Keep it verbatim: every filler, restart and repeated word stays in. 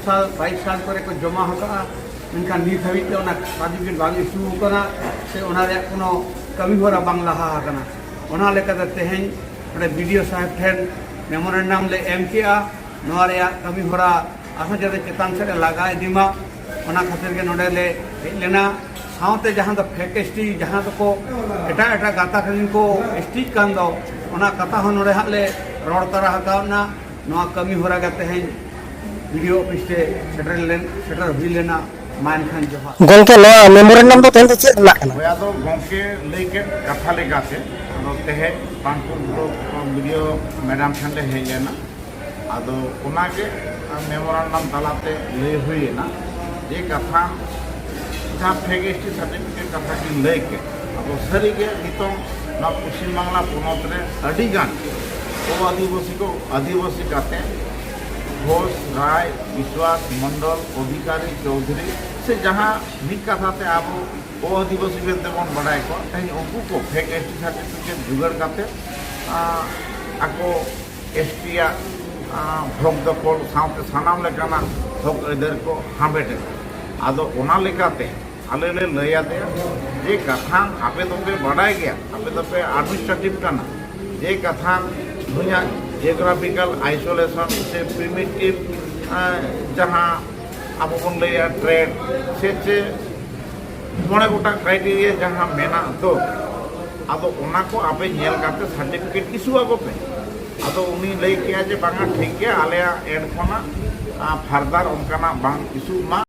ᱥᱟᱞ ᱵᱟᱭᱤᱥ ᱥᱟᱞ ᱠᱚᱨᱮ ᱠᱚ ᱡᱚᱢᱟ ᱟᱠᱟᱫᱼᱟ, ᱢᱮᱱᱠᱷᱟᱱ ᱱᱤᱛ ᱦᱟᱹᱵᱤᱡ ᱛᱮ ᱚᱱᱟ certificate ᱵᱟᱝ issue ᱟᱠᱟᱱᱟ, ᱥᱮ ᱚᱱᱟ ᱨᱮᱭᱟᱜ ᱠᱳᱱᱳ ᱠᱟᱹᱢᱤ ᱦᱚᱨᱟ ᱵᱟᱝ ᱞᱟᱦᱟ ᱟᱠᱟᱱᱟ᱾ ᱚᱱᱟ ᱞᱮᱠᱟᱛᱮ ᱛᱮᱦᱮᱧ ᱱᱚᱰᱮ BDO ᱥᱟᱦᱮᱵᱽ ᱴᱷᱮᱱ memorandum ᱞᱮ ᱮᱢ ᱠᱮᱜᱼᱟ᱾ ᱱᱚᱣᱟ ᱨᱮᱭᱟᱜ ᱠᱟᱹᱢᱤ ᱦᱚᱨᱟ ᱟᱨᱦᱚᱸ ᱡᱟᱛᱮ ᱪᱮᱛᱟᱱ ᱥᱮᱫ ᱮ ᱞᱟᱜᱟ ᱤᱫᱤ ᱢᱟ, ᱚᱱᱟ ᱠᱷᱟᱹᱛᱤᱨ ᱜᱮ ᱱᱚᱰᱮ ᱞᱮ ᱦᱮᱡ ᱞᱮᱱᱟ᱾ ᱥᱟᱶᱛᱮ ᱡᱟᱦᱟᱸ ᱫᱚ fake ST, ᱡᱟᱦᱟᱸ ᱫᱚᱠᱚ ᱮᱴᱟᱜ ᱮᱴᱟᱜ ᱜᱟᱛᱟᱠ ᱨᱮᱱ ᱠᱚ ST ᱠᱟᱱ ᱫᱚ, ᱚᱱᱟ ᱠᱟᱛᱷᱟ ᱦᱚᱸ ᱱᱚᱰᱮ ᱦᱟᱸᱜ ᱞᱮ ᱨᱚᱲ ᱛᱟᱨᱟ ᱟᱠᱟᱣᱱᱟ᱾ ᱱᱚᱣᱟ ᱠᱟᱹᱢᱤ ᱦᱚᱨᱟ ᱜᱮ ᱛᱮᱦᱮᱧ BDO ᱚᱯᱷᱤᱥ ᱨᱮ ᱥᱮᱴᱮᱨ ᱞᱮᱱ, ᱥᱮᱴᱮᱨ ᱦᱩᱭ ᱞᱮᱱᱟ᱾ ᱢᱟ ᱮᱱᱠᱷᱟᱱ ᱡᱚᱦᱟᱨ᱾ ᱜᱚᱢᱠᱮ, ᱱᱚᱣᱟ memorandum ᱫᱚ ᱛᱮᱦᱮᱧ ᱫᱚ ᱪᱮᱫ ᱨᱮᱱᱟᱜ ᱠᱟᱱᱟ? ᱦᱳᱭ, ᱟᱫᱚ ᱜᱚᱢᱠᱮ ᱞᱟᱹᱭ ᱠᱮᱫ ᱠᱟᱛᱷᱟ ᱞᱮᱠᱟᱛᱮ, ᱟᱫᱚ ᱛᱮᱦᱮᱧ ᱯᱟᱱᱯᱩᱨ block BDO madam ᱴᱷᱮᱱ ᱞᱮ ᱦᱮᱡ ᱞᱮᱱᱟ᱾ ᱟᱫᱚ ᱚᱱᱟᱜᱮ memorandum ᱛᱟᱞᱟᱛᱮ ᱞᱟᱹᱭ ᱦᱩᱭᱮᱱᱟ ᱡᱮ ᱠᱟᱛᱷᱟ, ᱡᱟᱦᱟᱸ fake ST certificate ᱠᱟᱛᱷᱟ ᱠᱤᱱ ᱞᱟᱹᱭ ᱠᱮᱫ, ᱟᱫᱚ ᱥᱟᱹᱨᱤᱜᱮ ᱱᱤᱛᱚᱝ ᱱᱚᱣᱟ ᱯᱚᱥᱪᱤᱢ ᱵᱟᱝᱞᱟ ᱯᱚᱱᱚᱛ ᱨᱮ ᱟᱹᱰᱤᱜᱟᱱ ᱚ ᱟᱹᱫᱤᱵᱟᱹᱥᱤ ᱠᱚ ᱟᱹᱫᱤᱵᱟᱹᱥᱤ ᱠᱟᱛᱮ ᱜᱷᱳᱥ, ᱨᱟᱭ, ᱵᱤᱥᱣᱟᱥ, ᱢᱚᱱᱰᱚᱞ, ᱚᱫᱷᱤᱠᱟᱨᱤ, ᱪᱳᱣᱫᱷᱩᱨᱤ ᱥᱮ ᱡᱟᱦᱟᱸ ᱢᱤᱫ ᱠᱟᱛᱷᱟ ᱛᱮ ᱟᱵᱚ ᱚ ᱟᱹᱫᱤᱵᱟᱹᱥᱤ ᱢᱮᱱᱛᱮ ᱵᱚᱱ ᱵᱟᱲᱟᱭ ᱠᱚᱣᱟ, ᱛᱮᱦᱮᱧ ᱩᱱᱠᱩ ᱠᱚ fake ST certificate ᱡᱚᱜᱟᱲ ᱠᱟᱛᱮ, ᱟᱸ, ᱟᱠᱚ ST ᱟᱜ, ᱟᱸ, ᱦᱚᱠ ᱫᱚᱠᱷᱚᱞ ᱥᱟᱶᱛᱮ ᱥᱟᱱᱟᱢ ᱞᱮᱠᱟᱱᱟᱜ ᱦᱚᱠ ᱟᱹᱭᱫᱟᱹᱨ ᱠᱚ ᱦᱟᱢᱮᱴ ᱮᱫᱟ᱾ ᱟᱫᱚ ᱚᱱᱟ ᱞᱮᱠᱟᱛᱮ ᱟᱞᱮ ᱞᱮ ᱞᱟᱹᱭ ᱟᱫᱮᱭᱟ ᱡᱮ, ᱠᱟᱛᱷᱟ ᱟᱯᱮ ᱫᱚᱯᱮ ᱵᱟᱰᱟᱭ ᱜᱮᱭᱟ, ᱟᱯᱮ ᱫᱚᱯᱮ administrative ᱠᱟᱱᱟ, ᱡᱮ ᱠᱟᱛᱷᱟ ᱱᱩᱭᱟᱜ geographical isolation ᱥᱮ primitive, ᱟᱸ, ᱡᱟᱦᱟᱸ ᱟᱵᱚ ᱵᱚᱱ ᱞᱟᱹᱭᱟ trade ᱥᱮ ᱪᱮᱫ ᱢᱚᱬᱮ ᱜᱚᱴᱟᱝ criteria ᱡᱟᱦᱟᱸ ᱢᱮᱱᱟᱜ ᱫᱚ, ᱟᱫᱚ ᱚᱱᱟ ᱠᱚ ᱟᱯᱮ ᱧᱮᱞ ᱠᱟᱛᱮ certificate issue ᱟᱠᱚ ᱯᱮ᱾ ᱟᱫᱚ ᱩᱱᱤ ᱞᱟᱹᱭ ᱠᱮᱜᱼᱟ ᱡᱮ, "ᱵᱟᱝᱟ, ᱴᱷᱤᱠ ᱜᱮᱭᱟ, ᱟᱞᱮᱭᱟᱜ end ᱠᱷᱚᱱᱟᱜ, ᱟᱸ, further ᱚᱱᱠᱟᱱᱟᱜ ᱵᱟᱝ issue ᱢᱟ᱾"